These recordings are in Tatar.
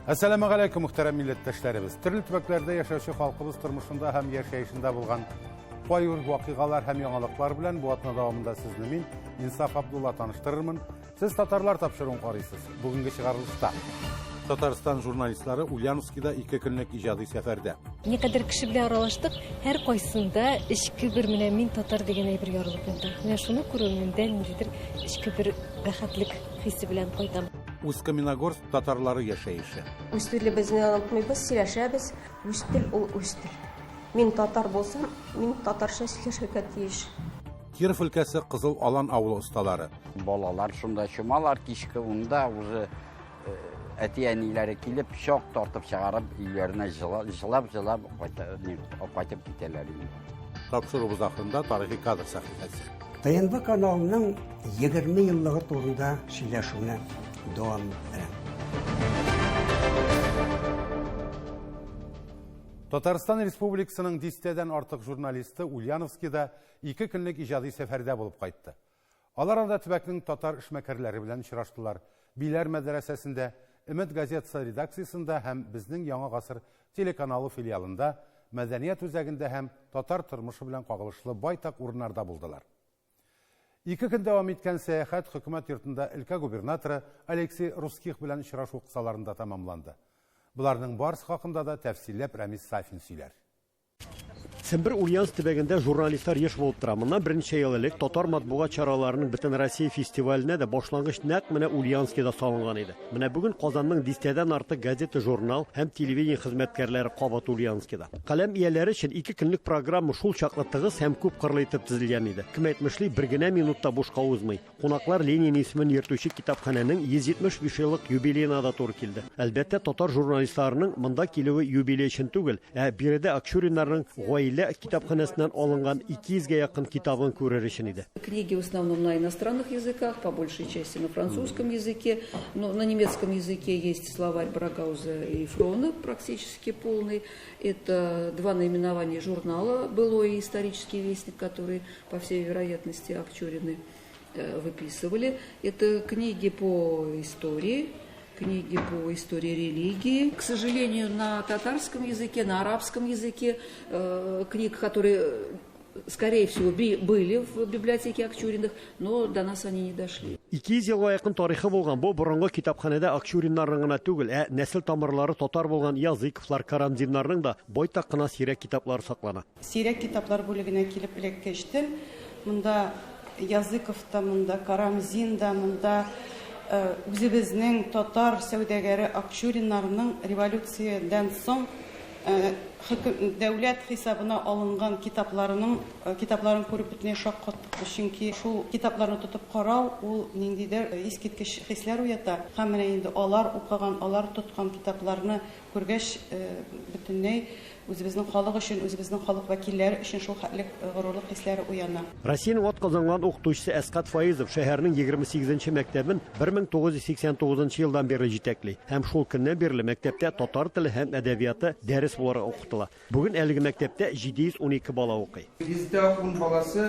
Әссәламегаләйкүм, мөхтәрәм милләттәшләребез. Төрле төбәкләрдә яшәүче халкыбыз тормышында һәм яшәешендә булган кайбер вакыйгалар һәм яңалыклар белән бу атна дәвамында сезне мин, Инсаф Абдулла, таныштырырмын. Сез татарлар тапшыруын карыйсыз. Бүгенге чыгарылышта Татарстан журналистлары Ульяновскида ике көнлек иҗади сәфәрдә. Никадәр кеше белән аралаштык, һәр кайсында эчке бер менә мин татар дигән әйбер ярылып ята. Менә шуны күрү миндә ниндидер эчке бер рәхәтлек хисе белән кайтам. Усть-Каменогорск татарлары яшәеше. Үз телебезне онытмыйбыз, сөйләшәбез. Үз тел ул үз тел. Мин татар булсам, мин татарча сөйләшергә тиеш. Киров өлкәсе Кызыл Алан авылы осталары. Балалар шунда чумалар, кичке унда уже э, әти-әниләре килеп, чак тартып чыгарып, өйләренә җылап-җылап кайтып китәләр инде. Тапшыруыбыз ахырында тарихи кадр сәхифәсе. ТНВ каналының 20 еллыгы турында сөйләшүне дәвам иттерәм. Татарстан Республикасының дистәдән артык журналисты Ульяновскида ике көнлек иҗади сәфәрдә булып кайтты. Алар анда төбәкнең татар эшмәкәрләре белән очраштылар, Биләр мәдрәсәсендә, Өмет газетасы редакциясендә һәм Безнең Яңа гасыр телеканалы филиалында, мәдәният үзәгендә һәм татар тормышы белән кагылышлы байтак урыннарда булдылар. Ике көн дәвам иткән сәяхәт хөкүмәт йортында өлкә губернаторы Алексей Русских белән очрашу кысаларында тәмамланды. Боларның барысы хакында да тәфсилләп Рәмис Сафин сөйләр. Сембер Ульяновск төбәгендә журналистлар еш булып тора. Моннан берничә ел элек татар матбугат чараларының Бөтенроссия фестиваленә дә башлангыч нәкъ менә Ульяновскида салынган иде. Менә бүген Казанның дистәдән артык газета-журнал һәм телевидение хезмәткәрләре кабат Ульяновскида. Каләм ияләре өчен ике көнлек программа шул чаклы тыгыз һәм күпкырлы итеп төзелгән иде. Кем әйтмешли, бер генә минут та бушка узмый. Кунаклар Ленин исемен йөртүче китапханәнең 175 еллык юбилеена да туры килде. Әлбәттә, татар журналистларының монда килүе юбилей өчен түгел, ә биредә Акчуриннарның гаилә китапханәсеннән алынган 200 гә якын китабын күрер өчен иде. Книги в основном на иностранных языках, по большей части на французском языке, но на немецком языке есть словарь Брогауза и Фрона практически полный. Это два наименования журнала «Былой» и «Исторический вестник», которые, по всей вероятности, Акчурины выписывали. Это книги по истории, книги по истории религии. К сожалению, на татарском языке, на арабском языке книг, которые, скорее всего, были в библиотеке Акчуриных, но до нас они не дошли. 200 елга якын тарихы булган бу борынгы китапханәдә Акчуриннарның гына түгел, ә нәсел тамырлары татар булган Языковлар, Карамзиннарның да байтак кына сирәк китаплары саклана. Сирәк китаплар бүлегенә килеп эләккәчтен, монда Языков та, монда Карамзин да, монда үзебезнең татар сәүдәгәре Акчуриннарның революциядән соң дәүләт хисабына алынган китапларының китапларын күреп бөтенләй шаккаттык без, чөнки шул китапларны тотып карау ул ниндидер искиткеч хисләр уята. Һәм менә инде алар укыган, алар тоткан китапларны күргәч, бөтенләй үзебезнең халык өчен, үзебезнең халык вәкилләре өчен шул хәтле горурлык хисләре уяна. Россиянең атказанган укытучысы Әсгать Фаизов шәһәрнең 28 нче мәктәбен 1989 елдан бирле җитәкли һәм шул көннән бирле мәктәптә татар теле һәм әдәбияты дәрес буларак укытыла. Бүген әлеге мәктәптә 712 бала укый. 110 баласы,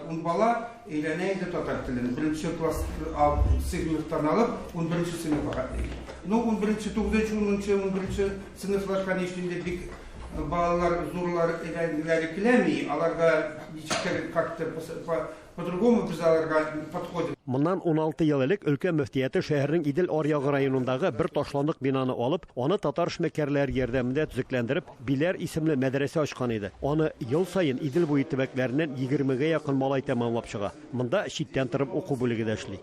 ун бала өйрәнә инде татар телен. Беренче класс сыйныфтан алып, унберенче сыйныфка хәтле. Ну, унберенче, тугызынчы, унынчы, унберенче сыйныфлар, конечно, инде бик балалар зурлар өйрәнгеләре киләми, аларга ничектер как-то По-другому без аларга подходим. Моннан 16 ел элек өлкә мөфтияте шәһәрнең Идел аръягы районындагы бер ташландык бинаны алып, аны татар эшмәкәрләре ярдәмендә төзекләндереп, Биләр исемле мәдрәсә ачкан иде. Аны ел саен Идел буе төбәкләреннән егермегә якын малай тәмамлап чыга. Монда читтән торып уку бүлеге дә эшли.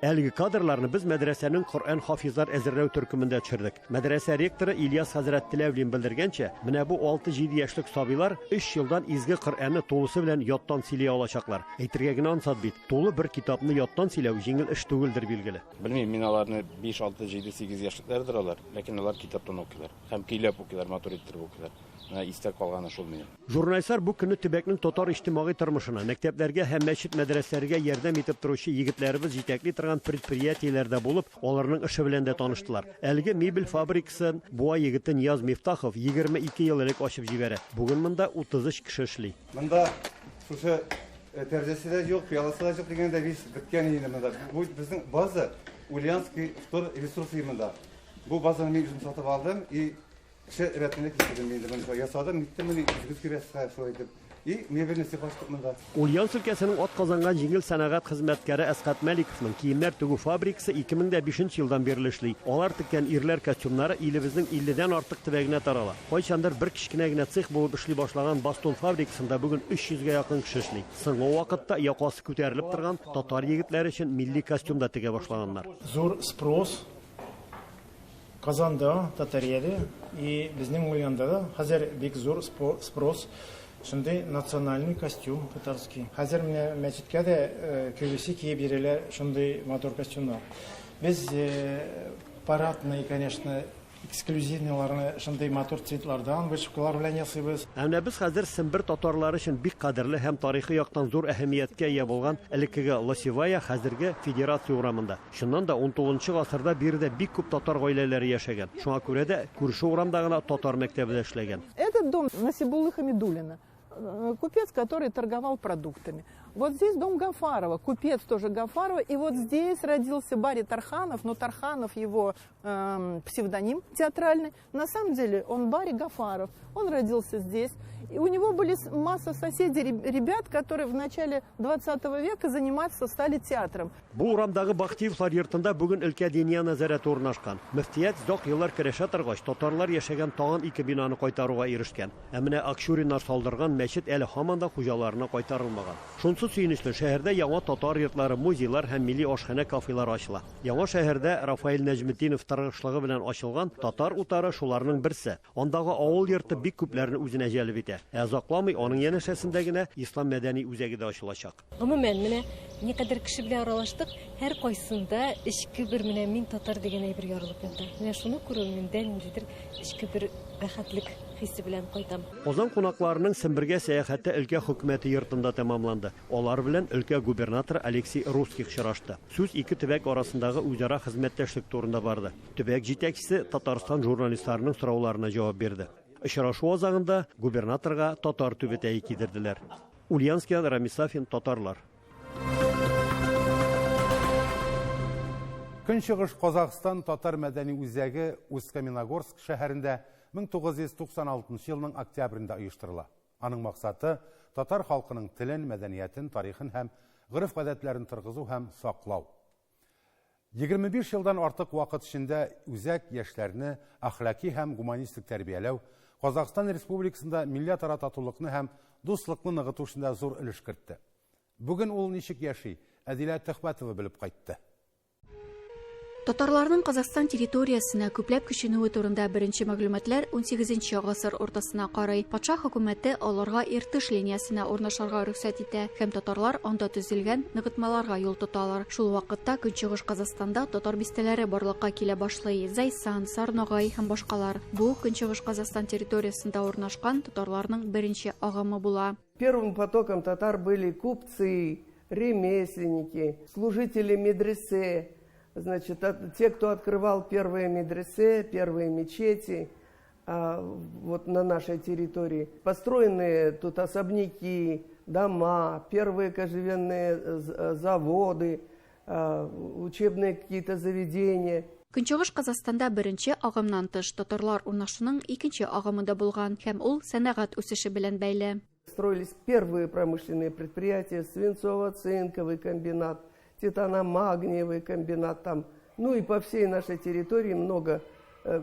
Әлеге кадрларны без мәдрәсәнең Коръән хафизлар әзерләү төркемендә төшердек. Мәдрәсә ректоры Ильяс хәзрәт Теләүлин белдергәнчә, менә бу алты-җиде яшьлек сабыйлар өч елдан изге Коръәнне тулысы белән яттан сөйли алачаклар. Әйтергә генә ансат бит, тулы бер китапны яттан сөйләү җиңел эш түгелдер, билгеле. Белмим, мин аларны биш, алты, җиде, сигез яшьлекләрдер алар, ләкин алар китаптан укыйлар һәм көйләп укыйлар, матур иттереп укыйлар. Менә истә калганы шул минем. Журналистлар бу көнне төбәкнең татар иҗтимагый тормышына, мәктәпләргә һәм мәчет-мәдрәсәләргә ярдәм итеп торучы егетләребез җитәкли торган предприятиеләрдә булып, аларның эше белән дә таныштылар. Әлеге мебель фабрикасын Буа егете Нияз Мифтахов 22 ел элек ачып җибәрә. Бүген монда 33 кеше эшли. Монда шушы Тәрәзәсе дә юк, пыяласы да юк дигәндә весь беткән инде монда. Бу безнең база Ульяновский втор ресурсы монда. Бу базаны мин үзем сатып алдым и кеше рәтенә китердем инде моны ясадым, ниттем моны үзегез күрәсез шулай итеп. И мебельный цех ачтык монда. Ульяновск өлкәсенең атказанган җиңел сәнәгать хезмәткәре Әсгать Мәликовның киемнәр тегү фабрикасы 2005 елдан бирле эшли. Алар теккән ирләр костюмнары илебезнең 50дән артык төбәгенә тарала. Кайчандыр бер кечкенә генә цех булып эшли башлаган Бастон фабрикасында бүген 300 гә якын кеше эшли. Соңгы вакытта якасы күтәрелеп торган татар егетләре өчен милли костюм да тегә башлаганнар. Зур спрос Казанда, Татариядә и безнең Ульянда да хәзер бик зур спрос шундый национальный костюм татарский. Хәзер менә мәчеткә дә күбесе киеп йөриләр шундый матур костюмнар. Без парадный, конечно, эксклюзивныйларны шундый матур цветлардан, вышивкалар белән ясыйбыз. Ә менә без хәзер Сембер татарлары өчен бик кадерле һәм тарихи яктан зур әһәмияткә ия булган элеккеге Лосевая, хәзерге Федерация урамында. Чыннан да, унтугызынчы гасырда биредә бик күп татар гаиләләре яшәгән. Шуңа күрә дә күрше урамда гына татар мәктәбе дә эшләгән. Этот дом Насибуллы Хамидуллина, купец, который торговал продуктами. Вот здесь дом Гафарова, купец тоже Гафарова. И вот здесь родился Бари Тарханов, но Тарханов его псевдоним театральный. На самом деле он Бари Гафаров, он родился здесь. И у него были масса соседей, ребят, которые в начале 20 века заниматься стали театром. Бу урамдагы Бахтиевлар йортында бүген өлкә диния нәзарәте урнашкан. Мөфтият озак еллар көрәшә торгач, татарлар яшәгән тагын ике бинаны кайтаруга ирешкән. Ә менә Акчуриннар салдырган мәчет әле һаман да хуҗаларына кайтарылмаган. Шунсы сөенечле, шәһәрдә яңа татар йортлары, музейлар һәм милли ашханә кафелары ачыла. Яңа шәһәрдә Рафаэль Нәҗметдинов тырышлыгы белән ачылган татар утары шуларның берсе. Андагы авыл йорты бик күпләрне үзенә җәлеп итә. Ә озакламый аның янәшәсендә генә Ислам мәдәни үзәге дә ачылачак. Гомумән, менә никадәр кеше белән аралаштык, һәр кайсында эчке бер менә мин татар дигән әйбер ярылып ята. Менә шуны күрү миндә ниндидер эчке бер рәхәтлек хисе белән кайтам. Казан кунакларының Сембергә сәяхәте өлкә хөкүмәте йортында тәмамланды. Алар белән өлкә губернаторы Алексей Русских очрашты. Сүз ике төбәк арасындагы үзара хезмәттәшлек турында барды. Төбәк җитәкчесе Татарстан журналистларының сорауларына җавап бирде. Очрашу азагында губернаторга татар түбәтәе кидерделәр. Ульяновскийдан Рамис Сафин, Татарлар. Көнчыгыш Казахстан татар мәдәни үзәге Усть-Каменогорск шәһәрендә 1996 елның октябрендә оештырыла. Аның максаты татар халкының телен, мәдәниятен, тарихын һәм гореф-гадәтләрен торгызу һәм саклау. 25 елдан артык вакыт эчендә үзәк яшьләрне әхлаки һәм гуманистик тәрбияләү, Казахстан Республикасында милләтара татулыкны һәм дуслыкны ныгыту эшендә зур өлеш кертте. Бүген ул ничек яши, Әдилә Төхбәтова белеп кайтты. Татарларның Казахстан территориясенә күпләп күченүе турында беренче мәгълүматлар 18 гасыр уртасына карый. Патша хөкүмәте аларга Иртыш линиясенә урнашырга рөхсәт итә һәм татарлар анда төзелгән ныгытмаларга юл тоталар. Шул вакытта Көнчыгыш Казахстанда татар бистәләре барлыкка килә башлый. Зайсан, Сарногай һәм башкалар. Бу Көнчыгыш Казахстан территориясендә урнашкан татарларның беренче агымы була. Первым потоком татар были купцы, ремесленники, служители медресе, значит, те, кто открывал первые медресе, первые мечети, вот на нашей территории. Построенные тут особняки, дома, первые кожевенные заводы, учебные какие-то заведения. Көнчыгыш Казахстанда беренче агымнан тыш татарлар урнашуның икенче агымы да булган һәм ул сәнәгать үсеше белән бәйле. Строились первые промышленные предприятия, свинцово-цинковый комбинат, титаномагниевый комбинат там. Ну и по всей нашей территории много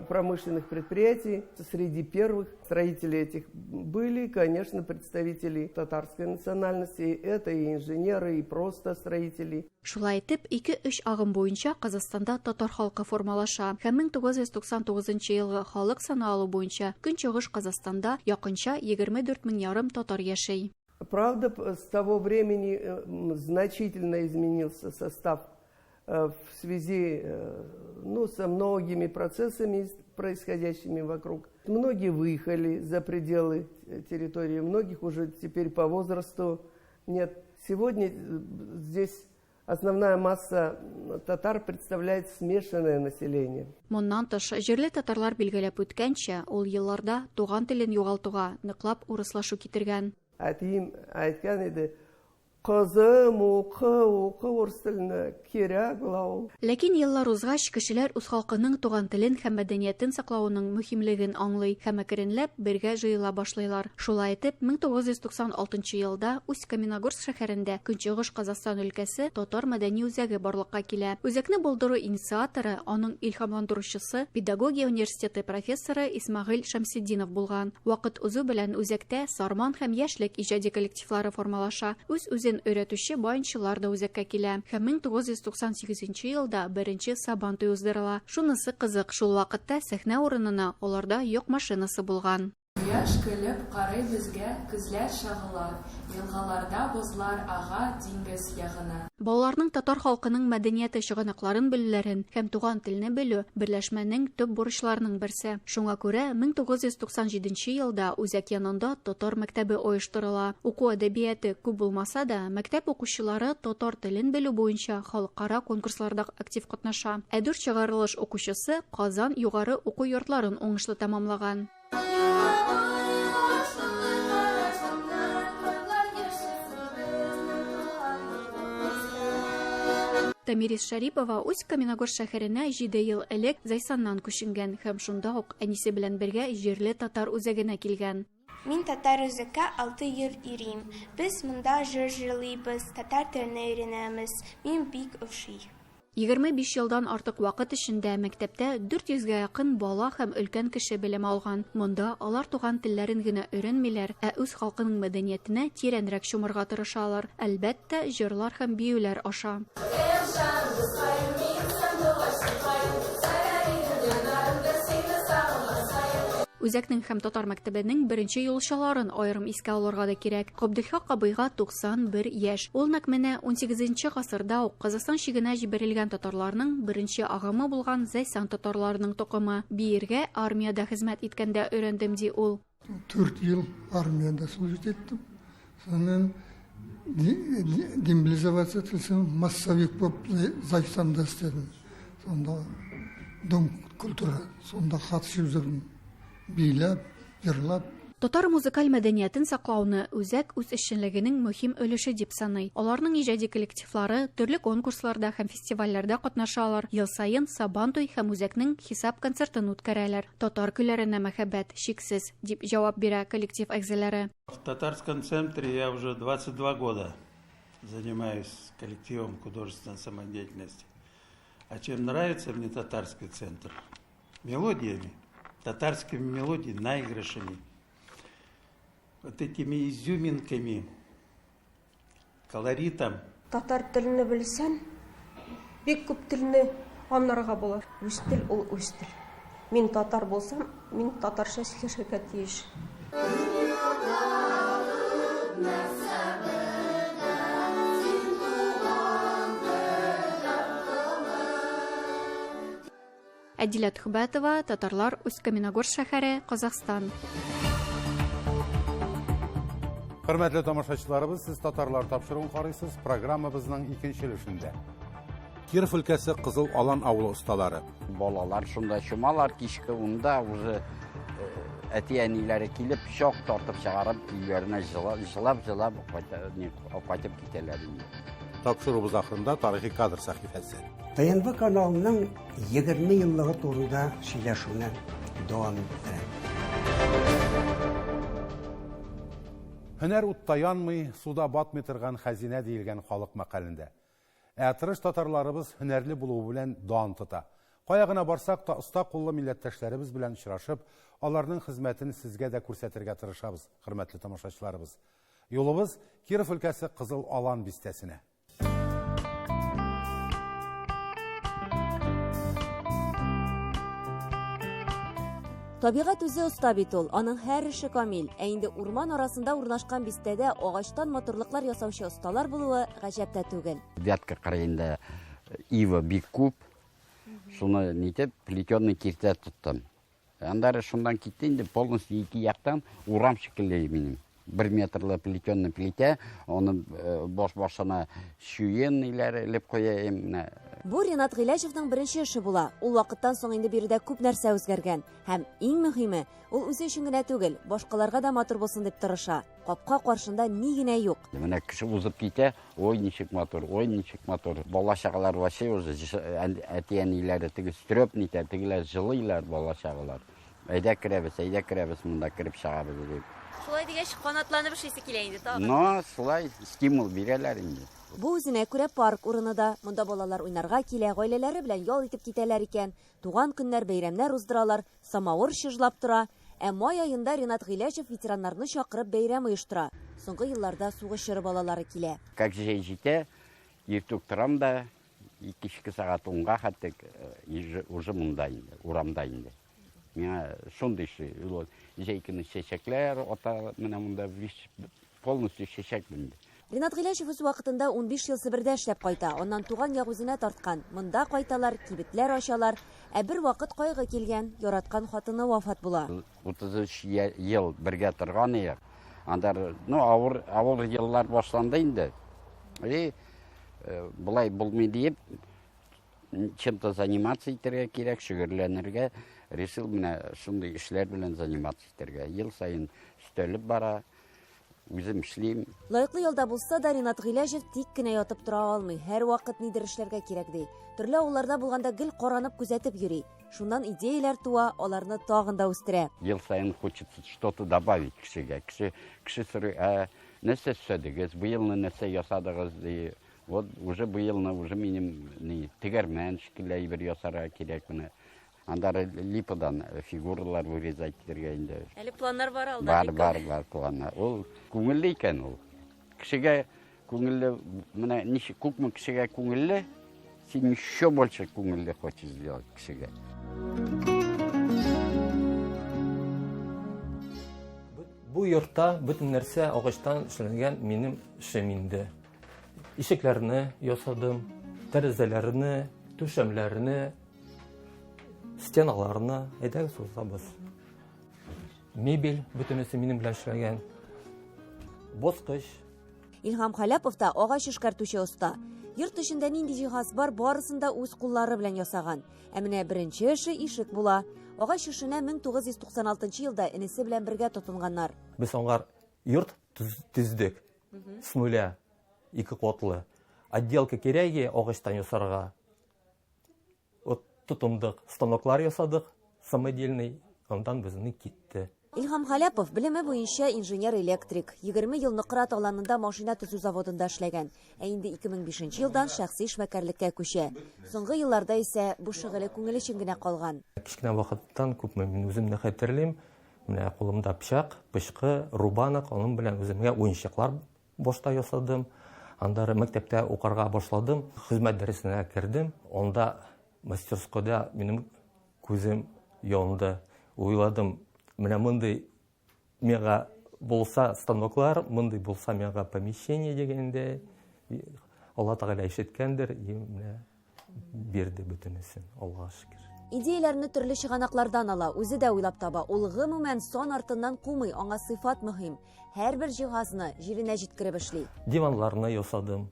промышленных предприятий. Среди первых строителей этих были, конечно, представители татарской национальности. Это и инженеры, и просто строители. Шулай итеп, ике-өч агым буенча Казахстанда татар халкы формалаша. Һәм 1999 елгы халык саны алу буенча Көнчыгыш Казахстанда якынча егерме дүрт мең ярым татар яши. Правда, с того времени значительно изменился состав в связи ну, со многими процессами, происходящими вокруг. Многие выехали за пределы территории, многих уже теперь по возрасту нет. Сегодня здесь основная масса татар представляет смешанное население. Моннан тыш, җирле татарлар билгеләп үткәнчә, ул елларда туган телен югалтуга ныклап урыслашу китергән. Әтием әйткән иде, Кызым, укы, укы урыс телене, кирәк була ул. Ләкин еллар узгач, кешеләр үз халкының туган телен һәм мәдәниятен саклавының мөһимлеген аңлый һәм әкренләп бергә җыела башлыйлар. Шулай итеп, 1996 елда Усть-Каменогорск шәһәрендә Көнчыгыш Казахстан өлкәсе татар мәдәни үзәге барлыкка килә. Үзәкне булдыру инициаторы, аның илһамландыручысы, педагогия университеты профессоры Исмәгыйль Шәмсетдинов булган. Вакыт узу белән үзәктә Сарман һәм Яшьлек иҗади коллективлары формалаша. Үз-үзен өйрәтүче баянчылар да үзәккә килә. Һәм 1998 нче елда беренче Сабантуй уздырыла. Шунысы кызык, шул вакытта сәхнә урынына аларда йөк машинасы булган. Кояш көлеп карый безгә, Көзләр чагыла, Елгаларда бозлар ага Диңгез ягына. Балаларның татар халкының мәдәнияте чыганакларын белүләрен һәм туган телне белү, берләшмәнең төп бурычларының берсе. Шуңа күрә 1997 нче елда үзәк янында татар мәктәбе оештырыла. Уку әдәбияте күп булмаса да, мәктәп укучылары татар телен белү буенча халыкара конкурсларда актив катнаша. Ә дүрт чыгарылыш укучысы Казан югары уку йортларын уңышлы тәмамлаган. Тамирис Шәрипова Усть-Каменогорск шәһәренә җиде ел элек Зайсаннан күченгән һәм шунда ук әнисе белән бергә җирле татар үзәгенә килгән. Мин татар үзәккә алты ел йөрим. Без монда җыр җырлыйбыз, татар теленә өйрәнәбез. Мин бик ошый. 25 елдан артык вакыт эчендә мәктәптә 400 гә якын бала һәм өлкән кеше белем алган. Монда алар туган телләрен генә өйрәнмиләр, ә үз халкының мәдәниятенә тирәнрәк чумырга тырышалар. Әлбәттә, җырлар һәм биюләр аша. Үзәкнең һәм татар мәктәбенең беренче юлчыларын аерым искә алырга да кирәк. Габделхак абыйга 91 яшь. Ул нәкъ менә унсигезенче гасырда ук Казахстан чигенә җибәрелгән татарларның беренче агымы булган Зәйсан татарларының токымы. Биергә армиядә хезмәт иткәндә өйрәндем, ди ул. Дүрт ел армиядә служить иттем. Соңыннан демобилизоваться ителсәм, массовик булып Зайсанда эшләдем. Сонда Дом культура, сонда катышып йөрдем. Бийләп, җырлап. Татар музыкаль мәдәниятен саклауны үзәк үз эшчәнлегенең мөһим өлеше дип саный. Аларның иҗади коллективлары төрле конкурсларда һәм фестивальләрдә катнашалар, ел саен Сабантуй һәм үзәкнең хисап концертын үткәрәләр. Татар көйләренә мәхәббәт чиксез, дип җавап бирә коллектив әгъзалары. В татарском центре я уже 22 года занимаюсь коллективом художественной самодеятельности. А чем нравится мне татарский центр? Мелодиями, татарскими мелодиями, наигрышами, вот этими изюминками, колоритом. Татар телене белсән, бик күп телне анларга була. Үз тел ул үз тел. Мин татар булсам, мин татарча сөйләшергә тиеш. Әдилә Төхбәтова, Татарлар, Усть-Каменогорск шәһәре, Казахстан. Хөрмәтле тамашачыларыбыз, сез Татарлар тапшыруын карыйсыз, программабызның икенче өлешендә. Киров өлкәсе Кызыл Алан авылы осталары. Балалар шунда чумалар, кичке унда уже әти-әниләре килеп, чак тартып чыгарып, өйләренә җылап-җылап кайтып китәләр инде. Тапшыруыбыз ахырында тарихи кадр сәхифәсе. ТНВ каналының 20 еллыгы турында сөйләшүне дәвам иттерә. Һөнәр утта янмый, суда батмый торган хәзинә диелгән халык мәкалендә. Ә тырыш татарларыбыз һөнәрле булуы белән дан тота. Кая гына барсак та, оста куллы милләттәшләребез белән очрашып, аларның хезмәтен сезгә дә күрсәтергә тырышабыз, хөрмәтле тамашачыларыбыз. Юлыбыз Киров өлкәсе Кызыл Алан бистәсенә. Табигать үзе оста бит ул, аның һәр эше камил. Ә инде урман арасында урнашкан бистәдә агачтан матурлыклар ясаучы осталар булуы гаҗәп тә түгел. Вятка кырыенда ива бик күп. Шуны нитеп, плетеный киртә тоттым. Аннары шуннан китте инде полностью ике яктан урам шикелле минем. Бер метрлы плетеный плитә, аны баш башына чуен ниләр элеп куя менә. Бу Ринат Гыйләҗевның беренче эше була. Ул вакыттан соң инде биредә күп нәрсә үзгәргән. Һәм иң мөһиме, ул үзе өчен генә түгел, башкаларга да матур булсын дип тырыша. Капка каршында ни генә юк. Менә кеше узып китә, ой, ничек матур, ой, ничек матур. Бала-чагалар вообще уже әти-әниләре теге стрёп нитә, тегеләр җылыйлар бала-чагалар. Әйдә керәбез, әйдә керәбез, монда кереп чыгабыз дип. Шулай дигәч, канатланып эшлисе килә инде тагын. Но шулай стимул бирәләр инде. Бу үзенә күрә парк урыны да. Монда балалар уйнарга килә, гаиләләре белән ял итеп китәләр икән. Туган көннәр, бәйрәмнәр уздыралар, самавыр чыжлап тора. Ә май аенда Ринат Гыйләҗев ветераннарны чакырып бәйрәм оештыра. Соңгы елларда сугыш чоры балалары килә. Как җәй җитә, иртүк торам да, кичке сәгать унга хәтта уже монда инде, урамда инде. Миңа шундый җәй көне чәчәкләр ата, менә монда полностью чәчәк инде. Ринат Гыйләҗев үз вакытында 15 ел Себердә эшләп кайта. Аннан туган як үзенә тарткан. Монда кайталар, кибетләр ачалар. Ә бер вакыт кайгы килгән, яраткан хатыны вафат була. 33 ел бергә торган идек. Анда, ну, авыр, авыр еллар башланды инде. И болай булмый диеп, чем-то заниматься итәргә кирәк, шөгыльләнергә. Решил менә шундый эшләр белән заниматься итәргә. Ел саен өстәлеп бара. Үзем эшлим. Лаеклы ялда булса да, Ринат Гыйләҗев тик кенә ятып тора алмый. Һәр вакыт нидер эшләргә кирәк ди. Төрле авылларда булганда гел каранып күзәтеп йөри. Шуннан идеяләр туа, аларны тагын да үстерә. Ел саен хочется что-то добавить кешегә. Кеше, кеше сорый, ә нәрсә эшләдегез, быелны нәрсә ясадыгыз ди. Вот уже быелны уже минем ни тегермән шикелле әйбер ясарга кирәк менә. Анда липадан фигуралар вырезать итәргә инде. Әле планнар бар алда. Бар, бар, бар планнар. Ул күңелле икән ул. Кешегә күңелле, менә ничек күпме кешегә күңелле, син еще больше күңелле хочешь сделать кешегә. Бу йортта бөтен нәрсә агачтан эшләнгән минем эшем инде. Ишекләрне ясадым, тәрәзәләрне, түшәмләрне, стеналарны, әйдәгез узабыз. Мебель бөтенесе минем белән эшләгән. Баскыч. Илһам Халяпов та агач эшкәртүче оста. Йорт эчендә нинди җиһаз бар, барысын да үз куллары белән ясаган. Ә менә беренче эше ишек була. Агач эшенә 1996 елда энесе белән бергә тотынганнар. Без аңар йорт төздек. С нуля. Ике катлы. Отделка кирәге агачтан ясарга. Вот тотындык, станоклар ясадык, самодельный, андан безнең китте. Илһам Халяпов белеме буенча инженер-электрик. 20 ел Нократ аланында машина төзү заводында эшләгән. Ә инде 2005 елдан шәхси эшмәкәрлеккә күчә. Соңгы елларда исә бу шөгыле күңел өчен генә калган. Кечкенә вакыттан күпме мин үземне хәтерлим. Менә кулымда пычак, пычкы, рубанок, аның белән үземгә уенчыклар башта ясадым. Аннары мәктәптә укырга башладым, хезмәт дәресенә кердем. Анда мастерскойда минем күзем янды. Уйладым, менә мондый миңа булса станоклар, мондый булса миңа помещение дигәндә, Алла Тәгалә ишеткәндер, и менә бирде бөтенесен, Аллага шөкер. Идеяләрне төрле чыганаклардан ала, үзе дә уйлап таба. Ул гомумән сан артыннан кумый, аңа сыйфат мөһим. Һәрбер җиһазны җиренә җиткереп эшли. Диванларны ясадым.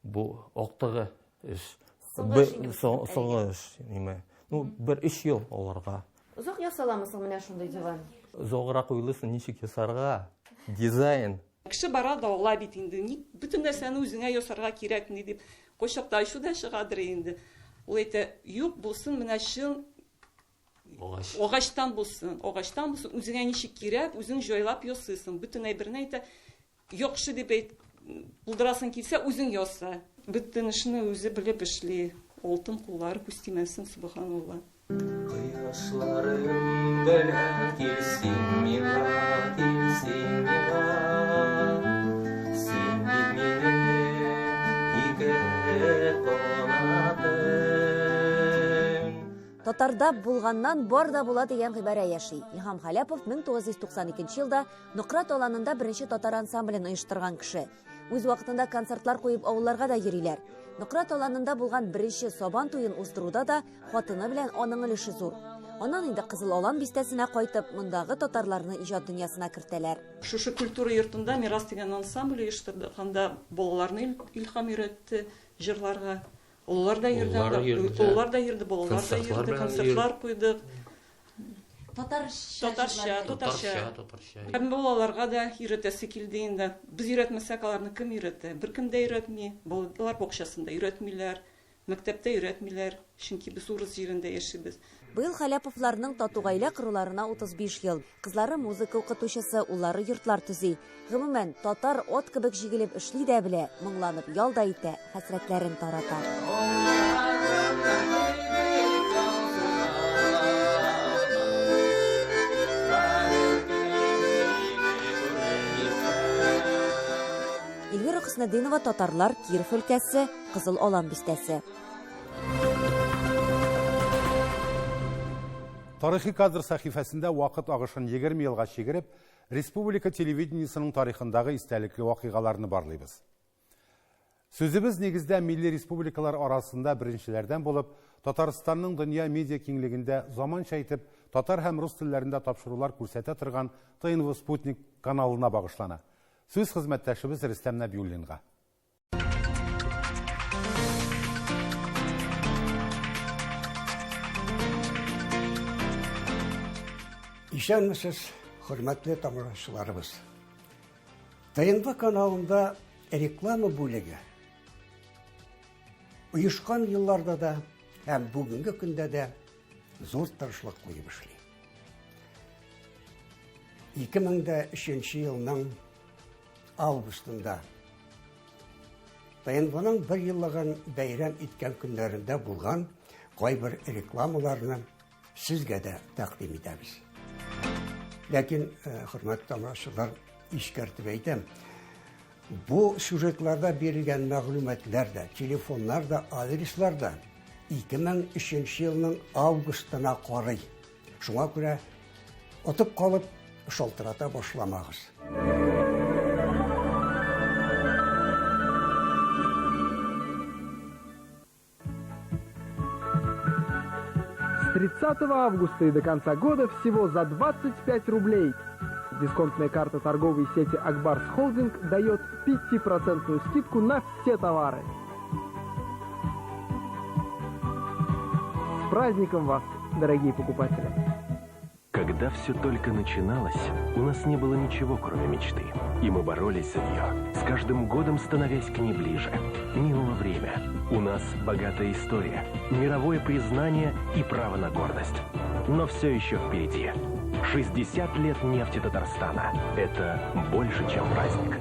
Бу актыгы эш. Соңгы эш, ниме. Ну, бер өч ел аларга. Озак ясаламы соң менә шундый диван? Озаграк уйлыйсың, ничек ясарга. Дизайн. Кеше бара да ала бит инде. Ник бөтен нәрсәне үзеңә ясарга кирәкми дип. Кайчакта ачу да чыгадыр инде. Ул әйтә, юк булсын, менә чын агачтан булсын, агачтан булсын, үзеңә ничек кирәк, үзең җайлап ясыйсың. Бөтен әйберне әйтә, яхшы дип әйт, булдырасың килсә, үзең яса. Бөтен эшне үзе белеп эшли. Алтын куллары күз тимәсен, субханалла. Кояшларым белән килсин миңа, килсин миңа. Син бит минем ике канатым. Татарда булганнан бар да була дигән гыйбарә яши. Илһам Халяпов 1992 елда Нократ аланында беренче татар ансамблен оештырган кеше. Үз вакытында концертлар куеп авылларга да йөриләр. Нократ аланында булган беренче Сабан туен уздыруда да хатыны белән аның өлеше зур. Аннан инде Кызыл Алан бистәсенә кайтып, мондагы татарларны иҗат дөньясына кертәләр. Шушы культура йортында Мирас дигән ансамбль оештырдык. Анда балаларны Илһам өйрәтте җырларга. Олылар да йөрде анда, олылар да йөрде, балалар да йөрде, концертлар куйдык. Татарча, татарча, татарча. Татарча. Һәм балаларга да өйрәтәсе килде инде. Без өйрәтмәсәк, аларны кем өйрәтә? Беркем дә өйрәтми. Балалар бакчасында өйрәтмиләр, мәктәптә өйрәтмиләр, чөнки без урыс җирендә яшибез. Быел Халәповларның тату гаилә коруларына 35 ел. Кызлары музыка укытучысы, уллары йортлар төзи. Гомумән, татар ат кебек җигелеп эшли дә белә, моңланып ял да итә, хәсрәтләрен тарата. Эльвира Хөснетдинова, Татарлар, Киров өлкәсе, Кызыл Алан бистәсе. Тарихи кадр сәхифәсендә вакыт агышын 20 елга чигереп, республика телевидениесының тарихындагы истәлекле вакыйгаларны барлыйбыз. Сүзебез нигездә милли республикалар арасында беренчеләрдән булып, Татарстанның дөнья медиа киңлегендә заманча итеп татар һәм рус телләрендә тапшырулар күрсәтә торган ТНВ Спутник каналына багышлана. Сүз хезмәттәшебез Рөстәм Нәбиуллинга. Исәнмесез, хөрмәтле тамашачыларыбыз. ТНВ каналында реклама бүлеге оешкан елларда да һәм бүгенге көндә дә зур тырышлык куеп эшли. 2003 елның августында ТНВның бер еллыгын бәйрәм иткән көннәрендә булган кайбер рекламаларны сезгә дә тәкъдим итәбез. Ләкин, э, хөрмәтле тамашачылар, искәртеп әйтәм, бу сюжетларда бирелгән мәгълүматлар да, телефоннар да, адреслар да 2003 елның августына карый. Шуңа күрә отып калып шалтырата башламагыз. С 30 августа и до конца года всего за 25 рублей. Дисконтная карта торговой сети «Акбарс Холдинг» дает 5% скидку на все товары. С праздником вас, дорогие покупатели! Когда все только начиналось, у нас не было ничего, кроме мечты. И мы боролись за нее, с каждым годом становясь к ней ближе. Минуло время. У нас богатая история, мировое признание и право на гордость. Но все еще впереди. 60 лет нефти Татарстана. Это больше, чем праздник.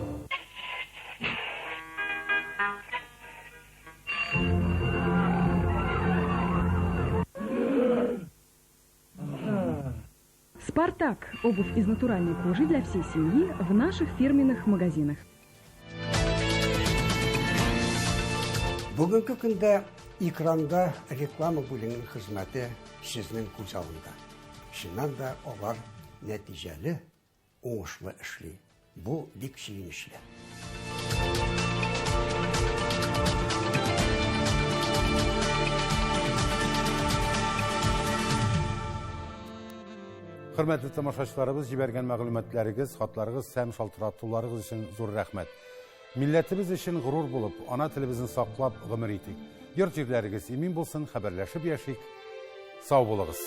«Спартак» – обувь из натуральной кожи для всей семьи в наших фирменных магазинах. Бүгенге көндә экранда реклама бүлегенең хезмәте сезнең күз алдында. Чыннан да алар нәтиҗәле, уңышлы эшли. Бу бик сөенечле. Хөрмәтле тамашачыларыбыз, җибәргән мәгълүматларыгыз, хатларыгыз һәм шалтыратуларыгыз өчен зур рәхмәт. Милләтебез өчен горур булып, ана телебезне саклап гомер итик. Йорт җирләрегез имин булсын, хәбәрләшеп яшик. Сау булыгыз.